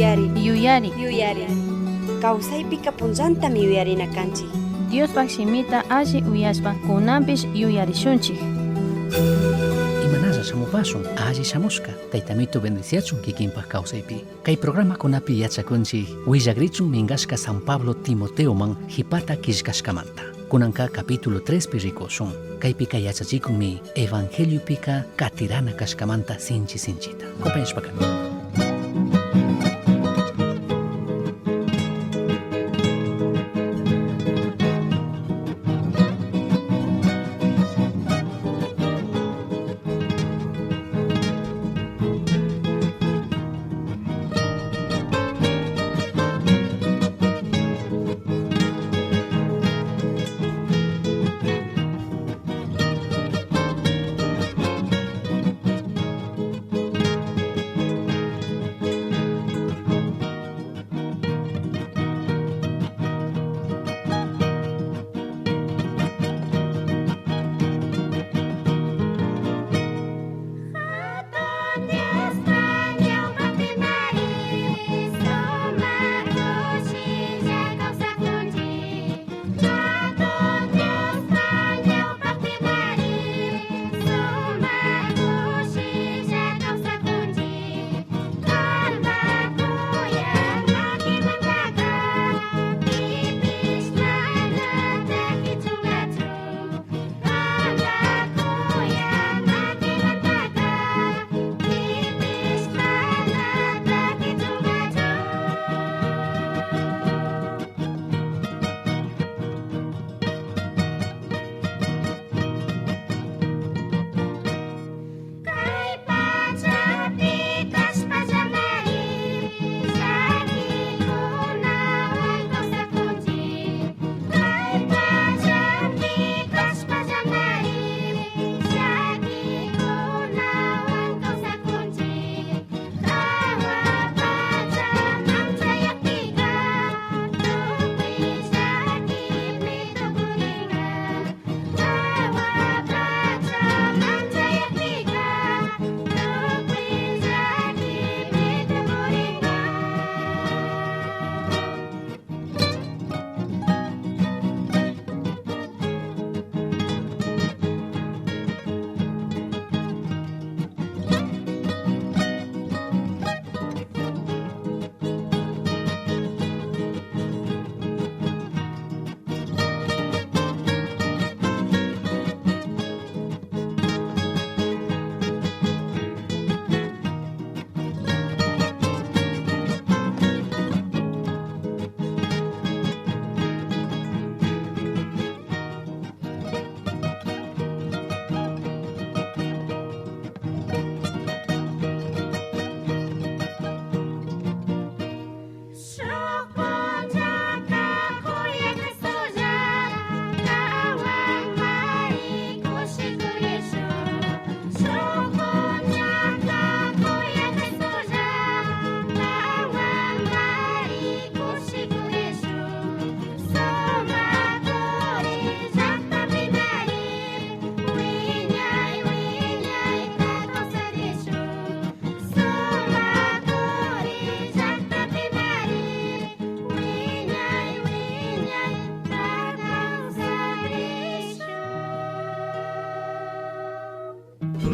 Yuyari. Yuyari. Yuyari. Kawsaypika punllantami yuyarina kanchik. Diospaj shimita alli uyashpa kunanpish yuyarishunchik. Imanalla shamupashun alli shamushka taytamito bendiciachun kikinpaj kawsaypi. Kay programakunapi yachakunchik willagrichun minkashka San Pablo Timoteoman hipata killkashkamanta. Kunanka capítulo 3 pi rikushun. Kaypika yachachikunmi evangeliopika katirana kashkamanta sinchi sinchita. Compañashpaka.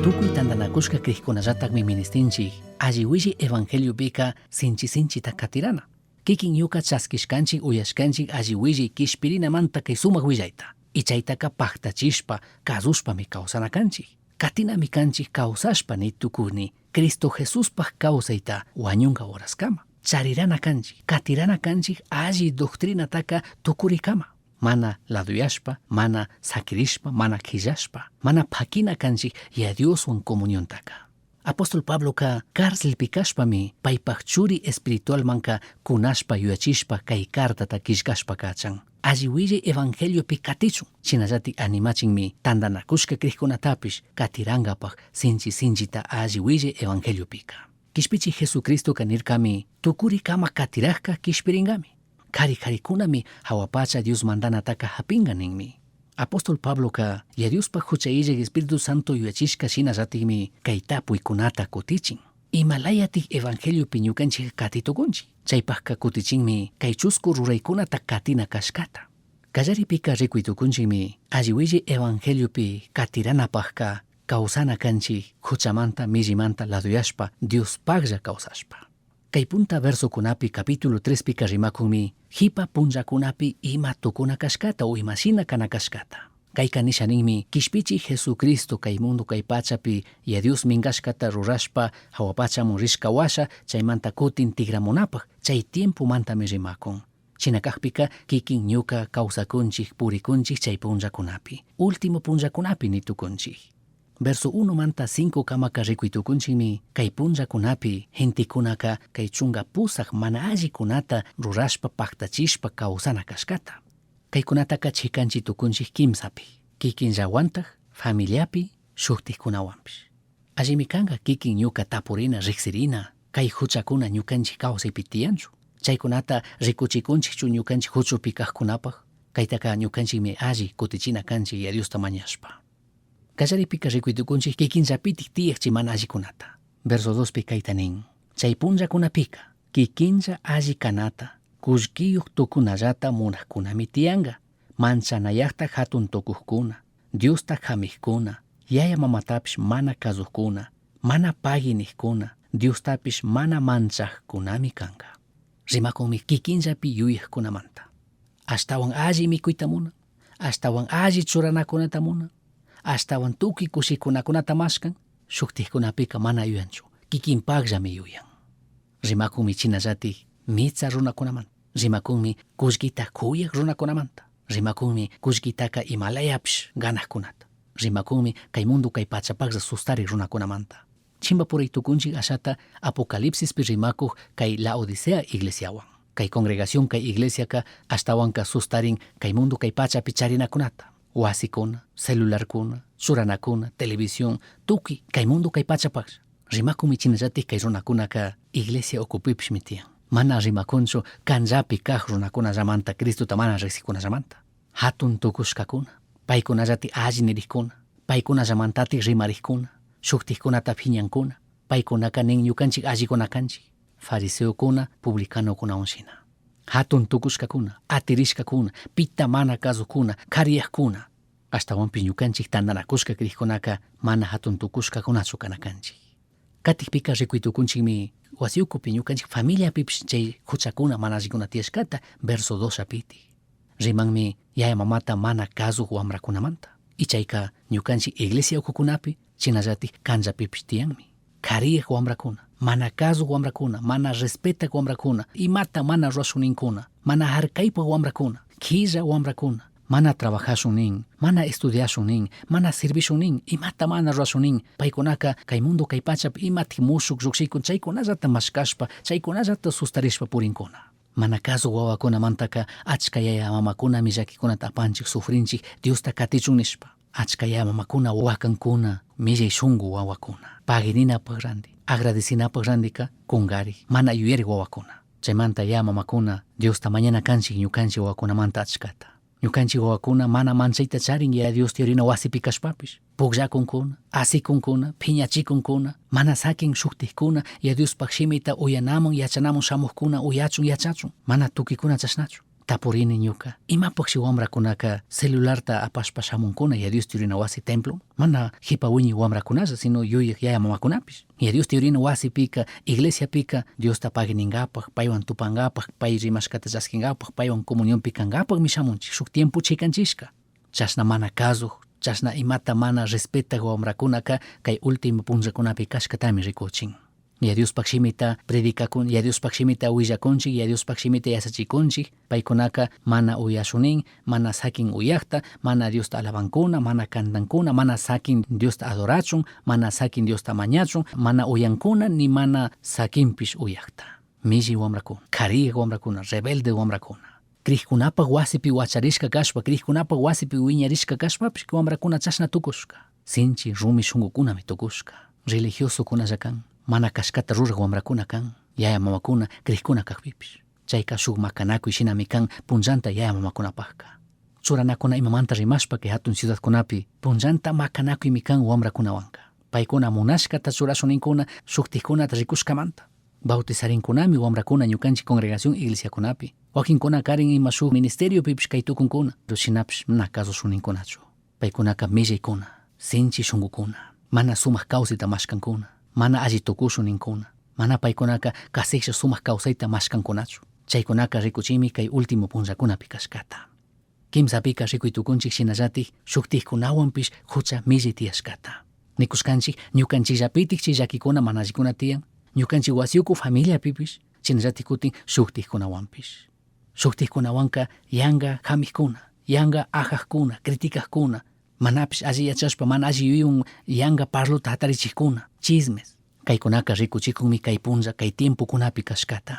Tukuy tantanakushka krikkunallatakmi ministinchik alli willi evangeliopika sinchi sinchita katirana. Kikin ñuka chaskishkanchik uyashkanchik alli willi kishpirinamanta kay sumak willayta. Y chaytaka paktachishpa kasushpami kawsana kanchik. Katinami kanchik kawsashpa ni tukuni Cristo Jesuspaj kawsayta wañunka horaskama. Charirana kanchik, katirana kanchik alli doctrinataka tukurikama. Mana laduyashpa, mana sakirishpa, mana khillashpa, mana phakina kanchik ya Dioswan comuniontaka. Apóstol Pabloka cárcelpi kashpami paypaj churi espiritualmanka kunashpa yuyachishpa kay cartata killkashpa kachan. Alli willay evangeliopi katichun, shinallatik animachinmi tantanakushka krikkunatapish katirankapak sinchi sinchita alli willay evangeliopika. Kishpichi Jesucristoka nirkami tukurikama katirakka kishpirinkami. Kari karikunami hawa pacha Dios mandanataka hapinka ninmi. Apóstol Pabloka ya Diospaj hucha illak Espíritu Santo yuyachishka shinallatikmi kay tapuykunata kutichin. Imalayatik evangeliopi ñukanchik kati tukunchik? Chaypaqqa kutichinmi kay chusku ruraykunata katina kashkata. Kallaripika rikuy tukunchikmi alli willi evangeliopi katiranapaqqa kawsana kanchik huchamanta millimanta laduyashpa Diospaqlla kawsashpa. Kay punta versokunapi capítulo 3 pika rimakunmi hipa punllakunapi ima tukuna kashkata o imashina kana kashkata. Kayka nisha ninmi kishpichi Jesucristo kay mundo kay pachapi ya Dios minkashkata rurashpa hawa pachamun rishka washa chaymanta kutin tigramunapaq chay tiempomantami rimakun. Shina kakpika kikin ñuka kawsakunchik purikunchik chay punllakunapi. Último punllakunapi nitukunchik. Verso 1 manta 5 kamaka rikuy tukunchikmi kay punllakunapi gentekunaka kay chunka pusak mana allikunata rurashpa paktachishpa kawsana kashkata. Kaykunataka chikanchi tukunchik kimsapi. Kikinllawantaj familiapi shuktikkunawanpish. Allimi kanka kikin ñuka tapurina riksirina kay huchakuna ñukanchik kawsaypi tiyanchu. Chaykunata rikuchikunchikchu ñukanchik huchupi kaqkunapaq. Kaytaka ñukanchikmi alli kutichina kanchik ya Diosta mañashpa. Kallaripika rikuy tukunchik kikinllapitik tiyaq chay mana allikunata. Verso 2 pi kayta nin. Chay punllakunapika kikinlla alli kanata kullkiyuq tukunallata munaqkunami tiyanka. Manchanayaqta hatun tukuqkuna, Diosta hamiqkuna, yaya mamatapish mana kasuqkuna, mana pagui niqkuna, Diostapish mana manchaqkunami kanka. Rimakunmi kikinllapi yuyaqkunamanta. Ashtawan alli mikuyta munan, ashtawan alli churanakunata munan, ashtawan tukuy kushikunakunata mashkan, shuktikkunapika mana yuyanchu, kikinpaqllami yuyan. Rimakunmi chinallatik mitsa runakunamanta, rimakunmi kullkita kuyaq runakunamanta, rimakunmi kullkitaka imalayapish ganaqkunata, rimakunmi kay mundo kay pachapaqlla sustarik runakunamanta. Chimbapuray tukunchik ashata Apocalipsispi rimakuq kay Laodicea iglesiawan. Kay congregación kay iglesiaka ashtawanka sustarin kay mundo kay pachapi charinakunata. Wasikuna, celularkuna, churanakuna, televisión, tukuy kay mundo kay pachapaqlla. Rimakunmi chinallatik kay runakunaka iglesia ukupipishmi tiyan. Mana rimakunchu kanllapi kaq runakunallamanta Cristota mana riqsikunallamanta. Hatun tukushkakuna, paykunallati alli nirikkuna, paykunallamantatik rimarikkuna, shuktikkunata phiñankuna, paykunaka nin ñukanchik allikuna kanchik, fariseokuna, publicanokunawan shina. Hatun tukushkakuna, atirishkakuna, pita mana kasukuna, kariyaqkuna. Ashtawanpish ñukanchik tantanakushka krikkunaka mana hatun tukushkakunachu kana kanchik. Katikpika rikuy tukunchikmi wasi ukupi ñukanchik familiapipish chay huchakuna mana allikuna tiyashkata verso 2 apitik. Rimanmi yaya mamata mana kasuq wamrakunamanta. Y chayka ñukanchik iglesia ukukunapi chinallatik kanllapipish tiyanmi. Kariyaq wamrakuna, mana kasuq wamrakuna, mana respetaq wamrakuna, imata mana rurashuninkuna, mana harkaypaq wamrakuna, killa wamrakuna, mana trabajashun nin, mana estudiashun nin, mana servishun nin, imata mana rurashun nin, paykunaka kay mundo kay pachapi imatik mushuk lluqshikun chaykunallata mashkashpa, chaykunallata sustarishpa purinkuna. Mana kasuq wawakunamantaka achka yaya mamakunami llakikunata apanchik, sufrinchik, Diosta katichun nishpa. Achka yaya mamakuna wakankuna, millay shunku wawakuna. Paguirinapaq ranti, agradecinapaq rantika kunkarik, mana yuyarik wawakuna. Chaymanta yaya mamakuna Diosta mañana kanchik ñukanchik wawakunamanta achkata. Ñukanchik wawakuna mana manchayta charin yaya Dios tiyarina wasipi kashpapish. Pukllakunkuna, asikunkuna, phiñachikunkuna, mana sakin shuktikkuna, ya Diospaq shimita uyanamun yachanamun shamuqkuna uyachun yachachun, mana tukikuna chashnachu. Tapurini ñuka, imapaqshi wamrakunaka celularta apashpa shamunkuna ya Dios tiyarina wasi templo? Mana hipa wiñi wamrakunalla, sino yuyaq yaya mamakunapish. Ya Dios tiyarina wasipika, iglesiapika, Diosta pagininkapaq, paywan tupankapaq, pay rimashkata chaskinkapak, paywan comunionpi kankapaqmi shamunchik, shuk tiempo chikanchishka. Chashna mana kasuq, chashna imata mana respetaq wamrakunaka kay último punllakunapi kashkatami rikuchin. Ya Diospaq shimita predicakun, ya Diospaq shimita willakunchik, ya Diospaq shimita yachachikunchik, paykunaka mana uyashunin, mana sakin uyaqta, mana Diosta alabankuna, mana cantankuna, mana sakin Diosta adorachun, mana sakin Diosta mañachun, mana uyankuna, ni mana sakinpish uyaqta. Milli wamrakuna, kariyaq wamrakuna, rebelde wamrakuna. Krikkunapaq wasipi wacharishka kashpa, krikkunapaq wasipi wiñarishka kashpapish wamrakuna chashna tukushka. Sinchi rumi shunkukunami tukushka. Religiosokunalla kan, mana kashkata ruraq wamrakuna kan, yaya mamakuna krikkuna kakpipish. Chayka shuk makanakuy shinami kan punllanta yaya mamakunapaqka. Churanakuna imamanta rimashpa kay hatun ciudadkunapi punllanta makanakuymi kan wamrakunawanka. Paicuna munashcata churashun nincuna shujtijcunata ricushcamanta. Bautizarincunami wamrakuna ñukanchik congregación iglesiakunapi. Wakinkunakarin ima shuk ministeriopipish kay tukunkuna, pero shinapish mana kasushun ninkunachu. Paykunaka millaykuna, sinchi shunkukuna, mana sumak kawsayta mashkankuna, mana alli tukushun ninkuna, mana paykunaka kasiklla sumak kawsayta mashkankunachu. Chaykunaka rikuchimi kay último punllakunapi kashkata. Kimsapika rikuy tukunchik shinallatik shuktikkunawanpish hucha millay tiyashkata. Nikushkanchik ñukanchikllapitik chay llakikuna mana allikuna tiyan, ñukanchik wasiyuku familiapipish shinallatik kutin shuktikkunawanpish. Shuktikkunawanka yanka hamikuna, yanka ajakkuna, criticajkuna, manapish alli yachashpa mana alli yuyaywan yanka parlota hatarichikkuna, chismes. Kaykunaka rikuchikunmi kay punlla kay tiempokunapi kashkata.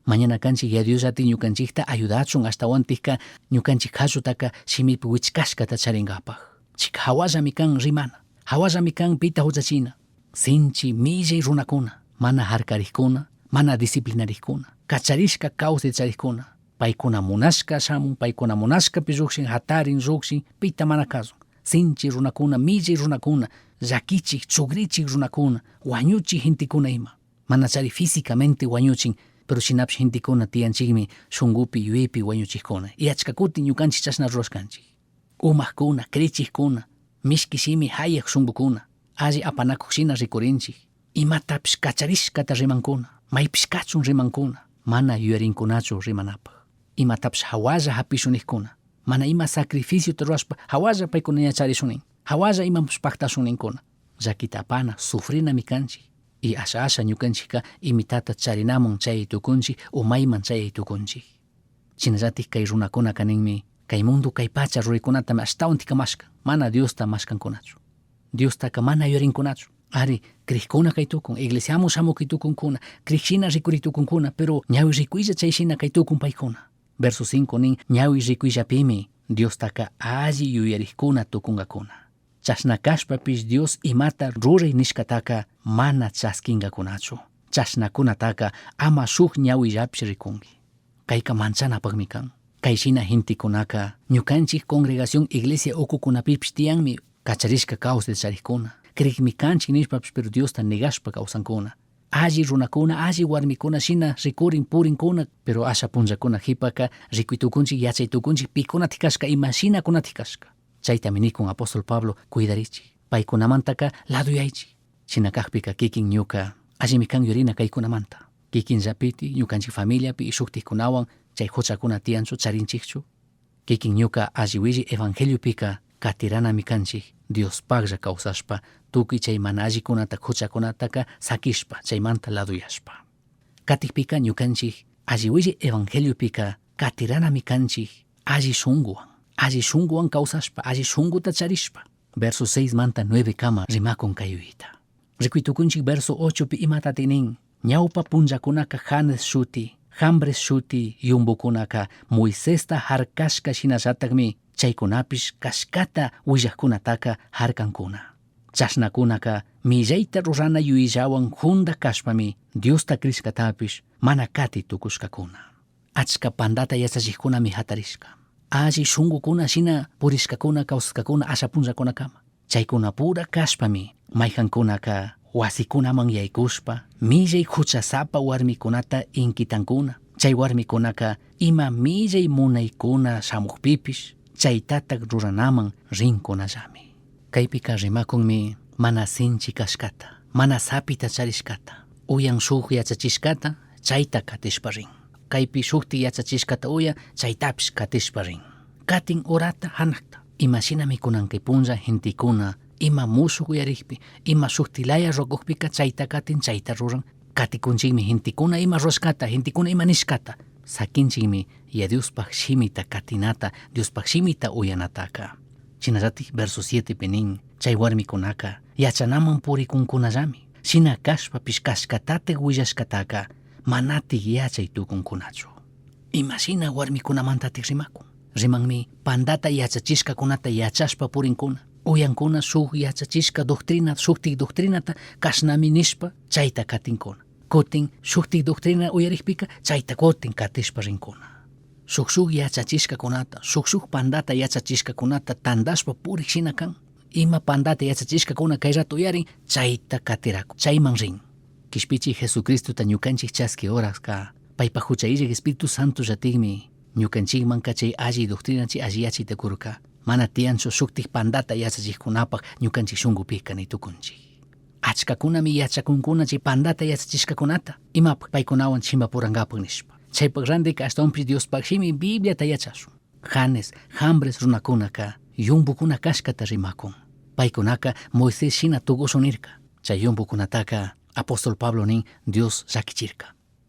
Mañana kanchik Yaya Diosllati ñukanchikta ayudachun ashtawantikka ñukanchik kallutaka shimipi wichkashkata charinkapak. Chika hawallami kan rimana, hawallami kan pita huchachina. Sinchi millay runakuna, mana harkarikkuna, mana disciplinarikkuna, kacharishka kawsay charikkuna, paykuna munashka shamun, paykuna munashkapi llukshin, hatarin llukshin, pita mana kasun. Sinchi runakuna, millay runakuna, llakichik, chugrichik runakuna, wañuchik gentekuna ima. Mana chari físicamente wañuchin, pero shinapish gentekuna tiyanchikmi shunkupi yuyaypi wañuchikkuna. Y achka kutin ñukanchik chashna rurashkanchik. Umakkuna, krichikkuna, mishki shimi hayak shunkukuna, alli apanakuq shina rikurinchik. Imatapish kacharishkata rimankuna, maypish kachun rimankuna, mana yuyarinkunachu rimanapaq. Imatapish hawalla hapishunikkuna, mana ima sacrificiota rurashpa hawalla paykuna yacharishunin, hawalla imapish paktashuninkuna. Llakita apana, sufrinami kanchik. Y asha asha ñukanchikka imitata charinamun chay tukunchik o mayman chay tukunchik. Shinallatik kay runakunaka ninmi, kay mundo kay pacha ruraykunatami ashtawantika mashkan, mana Diosta mashkankunachu. Diostaka mana yuyarinkunachu. Ari, krikuna kay tukun, iglesiamun shamuk kay tukunkuna, krik shina rikuri tukunkuna, pero ñawi rikuylla chay shina kay tukun paykuna. Verso 5 nin, ñawi rikuyllapimi Diostaka alli yuyarikkuna tukunkakuna. Chashna kashpapish Dios imata ruray nishkataka mana chaskinkakunachu. Chashnakunataka ama shuk ñawillapish rikunki. Kayka manchanapakmi kan. Kay shina gentekunaka ñukanchik congregación iglesia ukukunapipish tiyanmi kacharishka kawsayta charikkuna. Krikmi kanchik nishpapish pero Diosta negashpa kawsankuna. Alli runakuna, alli warmikuna shina rikurin purinkuna, pero asha punllakuna jipaka rikuy tukunchik, yachay tukunchik pikunatik kashka, ima shinakunatik kashka. Chaytami nikun apóstol Pablo, cuidarichik, paykunamantaka laduyaychik. Shina kakpika kikin ñuka allimi kan yurina kaykunamanta. Kikin llapiti, ñukanchik familiapi y shuktikkunawan chay huchakuna tiyanchu charinchikchu. Kikin ñuka alli willi evangeliopika katiranami kanchik Diospaklla kawsashpa, tukuy chay mana allikunata huchakunataka sakishpa, chaymanta laduyashpa. Katikpika ñukanchik alli willi evangeliopika katiranami kanchik alli shunkuwan, alli shunkuwan kawsashpa, alli shunkuta charishpa. Verso 6 manta 9 kama rimakun kay yuyayta. Rikuy tukunchik verso 8 pi imatati nin, ñawpa punllakunaka Janes shuti, Jambres shuti yumbukunaka Moisesta harkashka shinallatakmi chaykunapish kashkata willakkunataka harkankuna. Chashnakunaka millayta rurana yuyayllawan junda kashpami Diosta krishkatapish mana kati tukushkakuna. Achka pandata yachachikkunami hatarishka. Alli shunkukuna shina purishkakuna kawsashkakuna asha punllakunakama. Chaykunapura kashpami mayjankunaka wasikunaman yaykushpa millay huchasapa warmikunata inkitankuna. Chay warmikunaka ima millay munaykuna shamukpipish chaytatak ruranaman rinkunallami. Kaypika rimakunmi mana sinchi kashkata, mana sapita charishkata, uyan shuk yachachishkata chayta katishpa rin. Kaypi shukti yachachishkata uya chaytapish katishpa rin. Katin urata hanakta. Ima shinami kunan kay punlla gentekuna ima mushuk uyarikpi, ima shuktilaya rukukpika chayta katin, chayta ruran. Katikunchikmi gentekuna ima rurashkata, gentekuna ima nishkata. Sakinchikmi ya Diospaj shimita katinata, Diospaj shimita uyanataka. Shinallatik verso 7 pi nin, chay warmikunaka yachanaman purikunkunallami. Shina kashpapish kashkatatik willashkataka manatik yachay tukunkunachu. Ima shina warmikunamantatik rimakun. Rimanmi pandata yachachishkakunata yachashpa purinkuna. Uyankuna shuk yachachishka doctrina, shuktik doctrinata kashnami nishpa chayta katinkuna. Kutin shuktik doctrina uyarikpika chayta kutin katishpa rinkuna. Shuk shuk yachachishkakunata, shuk shuk pandata yachachishkakunata tandashpa purik shina kan. Ima pandata yachachishkakuna kay rato uyarin, chayta katirakun, chayman rin. Kishpichij Jesucristota ñukanchik chaski horaska, paypaj hucha illaj Espíritu Santo llatikmi ñukanchikmanka chay alli doctrina, chay alli yachayta kurka. Mana tiyanchu shuktik pandata yachachijkunapaj ñukanchik shunkupika ni tukunchik. Achkakunami yachakunkuna chay pandata yachachishkakunata, imapaj paykunawan chimpapurankapak nishpa. Chaypaj randika ashtawanpish Diospaj shimi Bibliata yachashun. Janes, Jambres runakunaka yumbukuna kashkata rimakun. Paykunaka Moisés shina tukushun nirka. Chay yumbukunataka apóstol Pablo nin Dios llakichirka.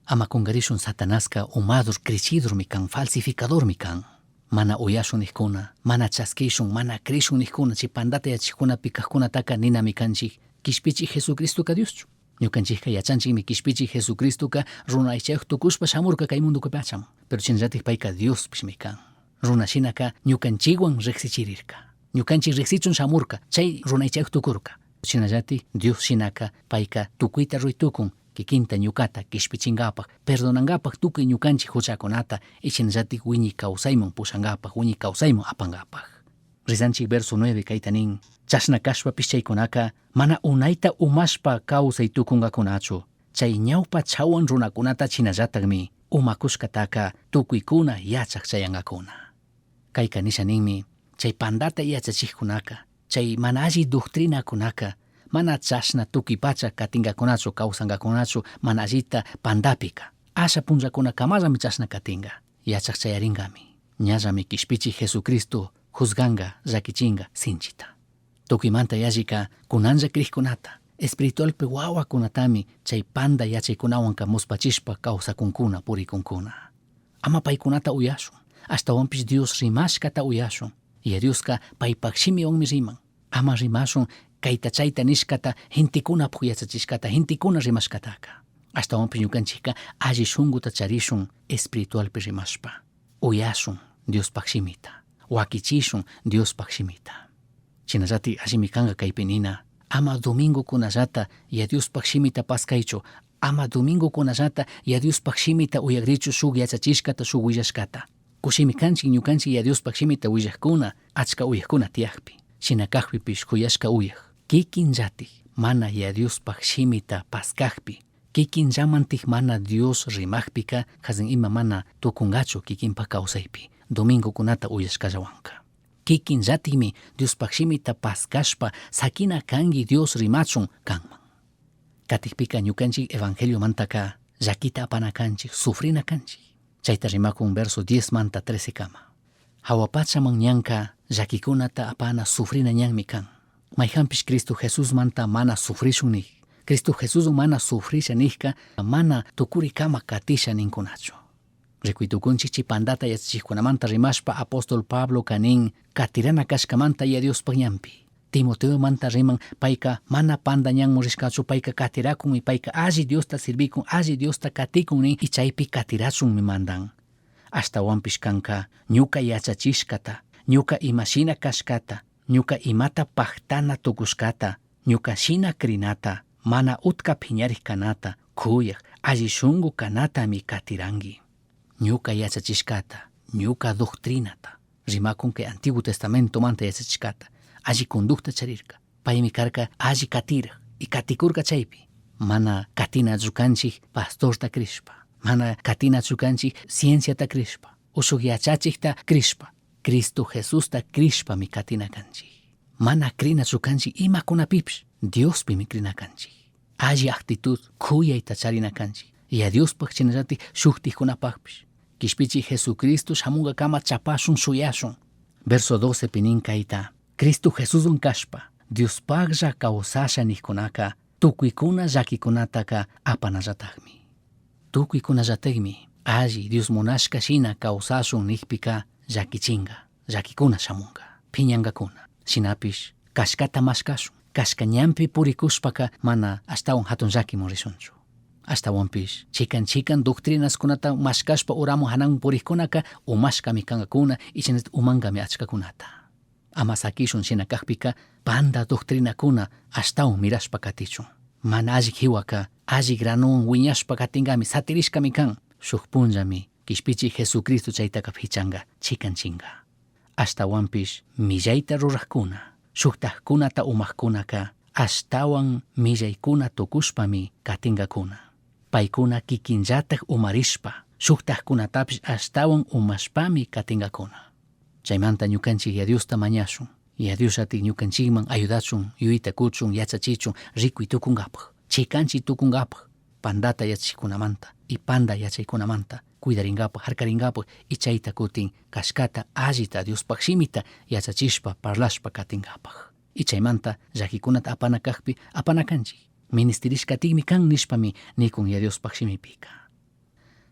Ama kungarishun Satanaska umadur, crichidurmi kan, falsificadormi kan. Mana uyashun nijkuna, mana chaskishun, mana crishun nijkuna, chay pandata yachachijkunapi kajkunataka ninami kanchik, Kishpichij Jesucristoka Dioschu. Ñukanchikka yachanchikmi Kishpichij Jesucristoka runa aychayuj tukushpa shamurka kay mundokupi pachaman. Pero shinallatik payka Diospishmi kan. Runa shinaka ñukanchikwan riksichirirka. Ñukanchik riksichun shamurka, chay runa aychayuj tukurka. Shinallatik Dios shinaka payka tukuyta ruy tukun, kikinta ñukata kishpichinkapak, perdonankapak tukuy ñukanchik huchakunata, y shinallatik wiñi kawsayman pushankapak, wiñi kawsayman apankapak. Rizanchik verso 9 kayta nin, chashna kashpapish chaykunaka mana unayta umashpa kawsay tukunkakunachu, chay ñawpa chawan runakunata shinallatakmi umakushkataka tukuykuna yachak chayankakuna. Kayka nisha ninmi, chay pandata yachachikkunaka, chay mana alli doctrinakunaka, mana chashna tukuy pacha katinkakunachu, kawsankakunachu, mana allita pandapika. Asha punllakunakamallami chashna katinka, yachak chayarinkami. Ñallami kishpichik Jesucristo juzganka, llakichinka sinchita. Tukuymanta yallika kunanlla krikkunata, espiritualpi wawakunatami chay panda yachaykunawanka muspachishpa kawsakunkuna, purikunkuna. Ama paykunata uyashun, ashtawanpish Dios rimashkata uyashun. Y Dioska paypak shimiwanmi riman. Ama rimashun kayta chayta nishkata, gentekunapuk yachachishkata, gentekuna rimashkataka. Ashtawanpish ñukanchikka alli shunkuta charishun espiritualpi rimashpa. Uyashun Diospaj shimita, wakichishun Diospaj shimita. Shinallatik allimi kanka kaypi nina, ama domingokunallata ya Diospaj shimita paskaychu, ama domingokunallata ya Diospaj shimita uyakrichu shuk yachachishkata, shuk willashkata. Kushimi kanchik ñukanchik ya Diospaj shimita willajkuna, achka uyajkuna tiyakpi. Shina kakpipish kuyashka uyaj, kikinllatik mana ya Diospaj shimita paskakpi, kikinllamantik mana Dios rimakpika, hazin ima mana tukungachu kikinpak kawsaypi, domingokunata uyashkallawanka. Kikinllatikmi Diospaj shimita paskashpa sakina kanki Dios rimachun kanman. Katikpika ñukanchik evangeliomantaka llakita apana kanchik, sufrina kanchik. Chayta rimakun verso 10 manta 13 kama. Hawa pachaman ñanka llakikunata apana sufrina ñanmi kan. Mayhanpish Cristo Jesús manta mana sufrishun nik. Cristo Jesús mana sufrisha nijka mana tukurikama katisha ninkunachu. Rikuytukunchik chay pandata yachachikkunamanta rimashpa apóstol Pablo kanin katirana kashkamanta ya Diospaj ñanpi. Timoteo manta riman payka mana panda ñanman rishkachu, payka katirakunmi, payka alli Diosta sirvikun, alli Diosta katikun nin, y chaypi katirachunmi mandan. Ashtawanpish kanka ñuka yachachishkata, ñuka imashina kashkata, ñuka imata pajtana tukushkata, ñuka shina crinata, mana utka phiñarik kanata, kuyaj, alli shunku kanatami katiranki. Ñuka yachachishkata, ñuka doctrinata, rimakun kay Antiguo Testamento manta yachachishkata, alli conducta charirka, paymi karka alli katiraj, y katikurka chaypi. Mana katinachu kanchik pastorta crishpa, mana katinachu kanchik cienciata crishpa, ushuk yachachikta crishpa, Cristo Jesusta crishpami katina kanchik. Mana crinachu kanchik imakunapipish, Diospimi crina kanchik. Alli actitud, kuyayta charina kanchik. Y a Diospaj shinallatik shuktikkunapajpish. Kishpichik Jesucristo shamunkakama chapashun shuyashun. Verso 12 pinin kayta, Cristo Jesuswan kashpa, Diospajlla kawsasha nijkunaka, tukuykuna llakikunataka apanallatakmi. Tukuykunallatakmi alli Dios munashka shina kawsashun nijpika llakichinka, llakikuna shamunka, phiñankakuna. Shinapish kashkata mashkashun, kashka ñanpi purikushpaka mana ashtawan hatun llakiman rishunchu. Ashtawanpish chikan chikan doctrinaskunata mashkashpa uramun hanan purikkunaka umashkami kankakuna y shinallatak umankami achkakunata. Ama sakishun shina kakpika panda doctrinakuna ashtawan mirashpa katichun. Mana alli jiwaka alli granuwan wiñashpa katinkami satirishkami kan. Shuk punllami kishpichik Jesucristo chaytaka pichanka chikanchinka. Ashtawanpish millayta rurakkuna, Shujtajcunata umajcunaca ashtahuan millaicuna tucushpami catingacuna. Paicuna kikinllataj umarishpa, shujtajcunatapish ashtahuan umashpami catingacuna. Chaymanta ñukanchik Yaya Diosta mañashun. Yaya Diosllatik ñukanchikman ayudachun, yuyayta cuchun, yachachichun, rikuy tukunkapaj, chikanchi tukunkapaj, pandata yachachikkunamanta y panda yachaykunamanta cuidarinkapaj, harkarinkapaj y chayta kutin kashkata allita Diospaj shimita yachachishpa parlashpa katinkapaj. Y chaymanta llakikunata apana kajpi apana kanchik. Ministirishkatikmi kan nishpami nikun Yaya Diospaj shimipika.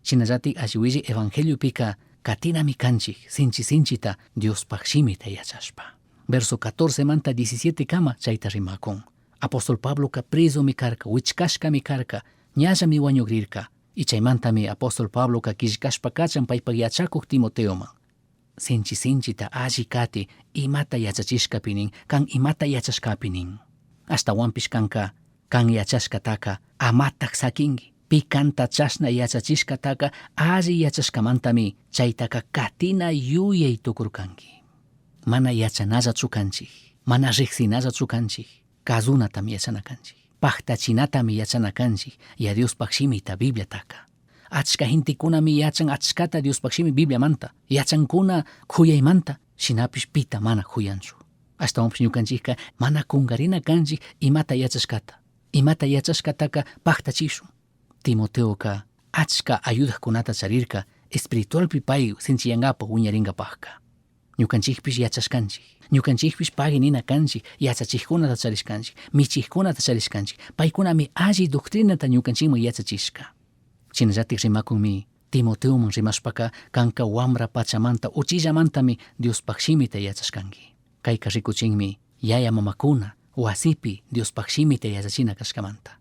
Shinallatik alli willay evangeliopika katinami kanchik sinchi sinchita Diospaj shimita yachashpa. Verso 14 manta 17 kama chayta rimakun. Apóstol Pabloka presomi karka, wichkashkami karka, ñallami wañugrirka. Y chaymantami apóstol Pabloka killkashpa kachan paypak yachakuq Timoteoman. Sinchi sinchita alli kati imata yachachishkapi nin, kan imata yachashkapi nin. Ashtahuanpish kanka kan yachashkataka amataj saquingui. Pi kanta chashna yachachishkataka alli yachashkamantami chaytaka katina yuyay tukurkanki. Mana yachanallachu kanchik, mana riqsinallachu kanchik, kazunatami yachana kanchik, pajtachinatami yachana kanchik, Yaya Diospaj shimita Bibliataka. Achka gentekunami yachan achkata Diospaj shimi Bibliamanta, yachankuna kuyaymanta, shinapish pita mana kuyanchu. Ashtawanpish ñukanchikka mana kunkarina kanchik imata yachashkata. Imata yachashkataka pajtachishun. Timoteoka achka ayudajkunata charirka espiritualpi pay sinchiyankapaj wiñarinkapajka. Ñukanchikpish yachashkanchik. Ñukanchikpish pagui nina kanchik, yachachikkunata charishkanchik, michikkunata charishkanchik. Paykunami alli doctrinata ñukanchikman yachachishka. Shinallatik rimakunmi Timoteoman rimashpaka kanka wambra pachamanta uchillamantami Diospaj shimita yachashkanki. Kayka rikuchinmi yaya mamakuna wasipi Diospaj shimita yachachina kashkamanta.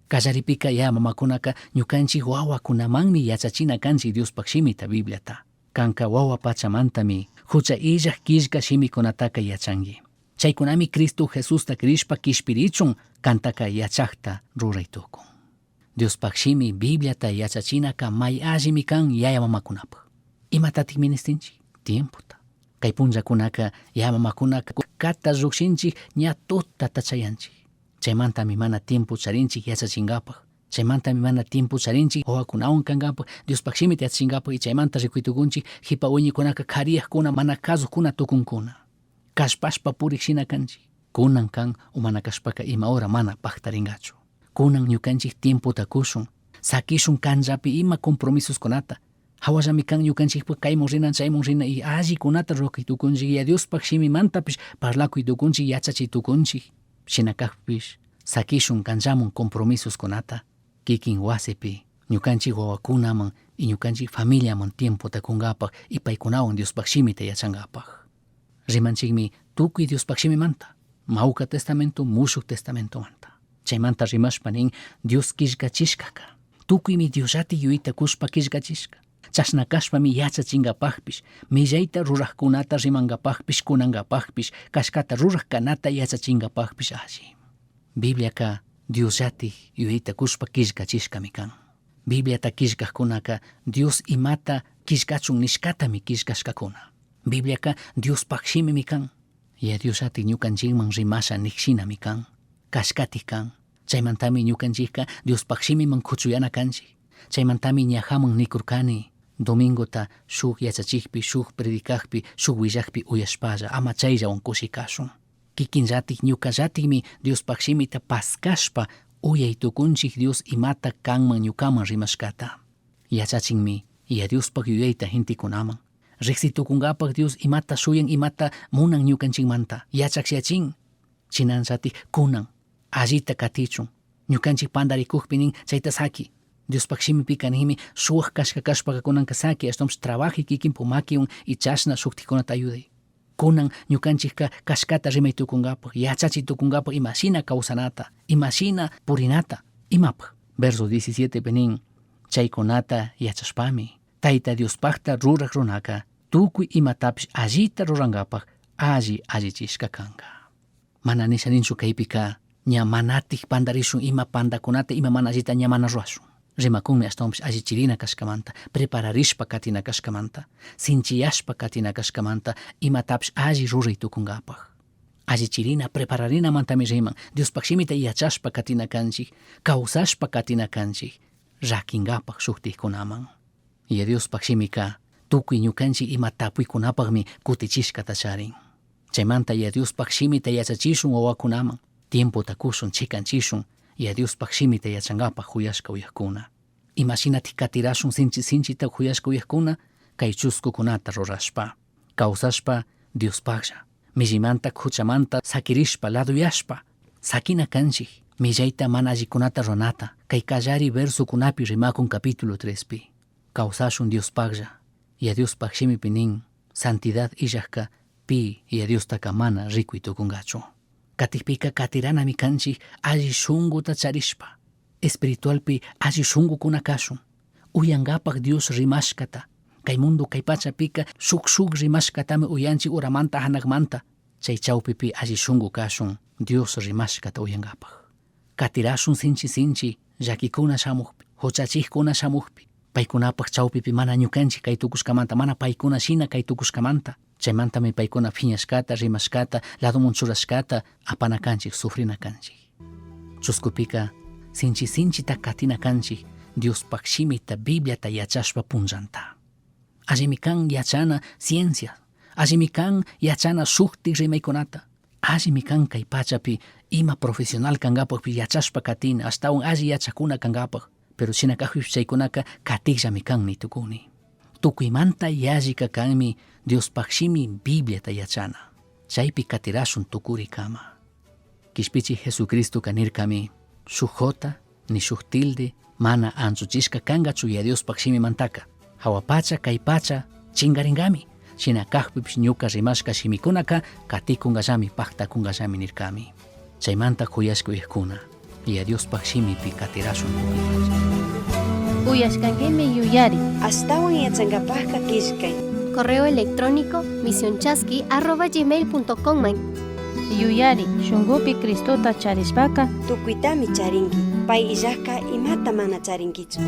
Kallaripika yaya mamakunaka ñukanchik wawakunamanmi yachachina kanchik Diospaj shimita Bibliata. Kanka wawa pachamantami hucha illaj killka shimikunataka yachanki. Chaykunami Cristo Jesusta crishpa kishpirichun kantaka yachakta ruray tukun. Diospaj shimi Bibliata yachachinaka may allimi kan yaya mamakunapaj. Imatatik ministinchik? Tiempota. Kay punllakunaka yaya mamakunaka kata llukshinchik ña tutata chayanchik. Chaymantami mana tiempo charinchik yachachinkapaj. Chaymantami mana tiempo charinchik wawakunawan kankapaj, Diospaj shimita yachachinkapaj y chaymanta rikuy tukunchik jipa wiñaykunaka kariyajkuna mana kazujkuna tukunkuna. Kallpashpa purik shina kanchik. Kunan kan o mana kashpaka ima hora mana pajtarinkachu. Kunan ñukanchik tiempota kushun, sakishun kanllapi ima compromisoskunata. Hawallami kan ñukanchikpak kaymun rina chaymun rina y allikunata ruray tukunchik y Diospaj shimimantapish parlakuy tukunchik yachachiy tukunchik. Shina kajpish sakishun kanllamun compromisoskunata kikin wasipi ñukanchik wawakunaman y ñukanchik familiaman tiempota kunkapaj y paykunawan Diospaj shimita yachankapaj. Rimanchikmi tukuy Diospaj shimimanta, Mawka Testamento, Mushuk Testamentomanta. Chaymanta rimashpa nin Dios killkachishkaka. Tukuymi Diosllati yuyayta kushpa killkachishka. Chashna kashpami yachachinkapajpish, millayta rurajkunata rimankapajpish, kunankapajpish, kashkata ruraj kanata yachachinkapajpish alli. Bibliaka Diosllati yuyayta kushpa killkachishkami kan. Bibliata killkajkunaka Dios imata killkachun nishkatami killkashkakuna. Bibliaka Diospaj shimimi kan. Yaya Diosllati ñukanchikman rimasha nik shinami kan. Kashkatik kan. Chaymantami ñukanchikka Diospaj shimiman kuchuyana kanchik. Chaymantami ñajaman nikurkani. Domingota shuk yachachikpi, shuk predicajpi, shuk willakpi uyashpalla ama chayllawan kushikashun. Kikinllatik ñukallatikmi Diospaj shimita paskashpa uyay tukunchik Dios imata kanman ñukaman rimashkata. Yachachinmi Yaya Diospaj yuyayta gentekunaman. Riqsi tukunkapaj Dios imata shuyan imata munan ñukanchikmanta yachakyachin. Shinanllatik kunan allita katichun. Ñukanchik pandarikukpi nin chayta saki. Diospaj shimipika ninmi shuwak kashka kashpaka kunanka saki ashtawanpish trabaji kikinpuk makiwan y chashna shuktikunata ayuday. Kunan ñukanchikka kashkata rimay tukunkapaj, yachachiy tukunkapaj imashina kawsanata, imashina purinata, imapaj. Verso 17 pi nin, chaykunata yachashpami, Tayta Diospajta ruraj runaka tukuy imatapish allita rurankapaj alli allichishka kanka. Mana nisha ninchu kaypika ña manatik pandarishun ima pandakunata ima mana allita ña mana rurashun. Rimakunmi ashtawanpish allichirina kashkamanta, prepararishpa katina kashkamanta, sinchiyashpa katina kashkamanta, imatapish alli ruray tukunkapaj. Allichirina, prepararinamantami riman. Diospaj shimita yachashpa katina kanchik, kawsashpa katina kanchik, rakinkapak shuktikkunaman. Yaya Diospaj shimika tukuy ñukanchik ima tapuykunapakmi kutichishkata charin. Chaymanta Yaya Diospaj shimita yachachishun wawakunaman, tiempota kushun, chikanchishun, Yaya Diospaj shimita yachankapak juyashka uyakuna. Imashinatik katirashun sinchi sinchita juyashka uyakuna, kay chuskukunata rurashpa. Kawsashpa Diospajlla, millimanta juchamanta sakirishpa laduyashpa, sakina kanchik, millayta mana allikunata ruranata, kay kallari versokunapi rimakun capítulo 3pi. Kawsashun Diospajlla, Yaya Diospaj shimipi nin, santidad illajka pi Yaya Diostaka mana rikuy tukunkachu. Katikpika katiranami kanchik alli shunkuta charishpa, espiritualpi alli shunkukuna kashun, uyankapak Dios rimashkata, kay mundo kay pachapika shuk shuk rimashkatami uyanchik uramanta hanakmanta, chay chawpipi alli shunku kashun Dios rimashkata uyankapak. Katirashun sinchi sinchi llakikuna shamukpi, huchachikkuna shamukpi, paykunapak chawpipi mana ñukanchik kay tukushkamanta, mana paykuna shina kay tukushkamanta, chaymantami paykuna phiñashkata, rimashkata, ladomun churashkata apana kanchik, sufrina kanchik. Chuskupika sinchi sinchita katina kanchik Diospaj shimita, Bibliata yachashpa punllanta. Allimi kan yachana ciencia, allimi kan yachana shuktik rimaykunata, allimi kan kay pachapi ima profesional kankapakpi yachashpa katina, ashtawan alli yachakuna kankapak, pero shina kajpipish chaykunaka katikllami kan nitukuni. Tukuymanta yallika kanmi Diospaj shimi Bibliata yachana, chaypi katirashun tukurikama. Kishpichi Jesucristoka nirkami, shuk jota ni shuk tilde mana anchuchishka kankachu Yaya Diospaj shimimantaka. Hawa pacha kay pacha chingaringami, shina kajpipish ñuka rimashka shimikunaka katikunkallami, paktakunkallami nirkami. Chaymanta juyashka uyajkuna, Yaya Diospaj shimipi katirashun tukuy. Uyashkankimi yuyari. Ashtawan yachankapajka killkay. Correo electrónico misionchasqui@gmail.com. Yuyari, shunkupi Cristota charishpaka Tukuytami charinki, pay illajka imata mana charinkichu.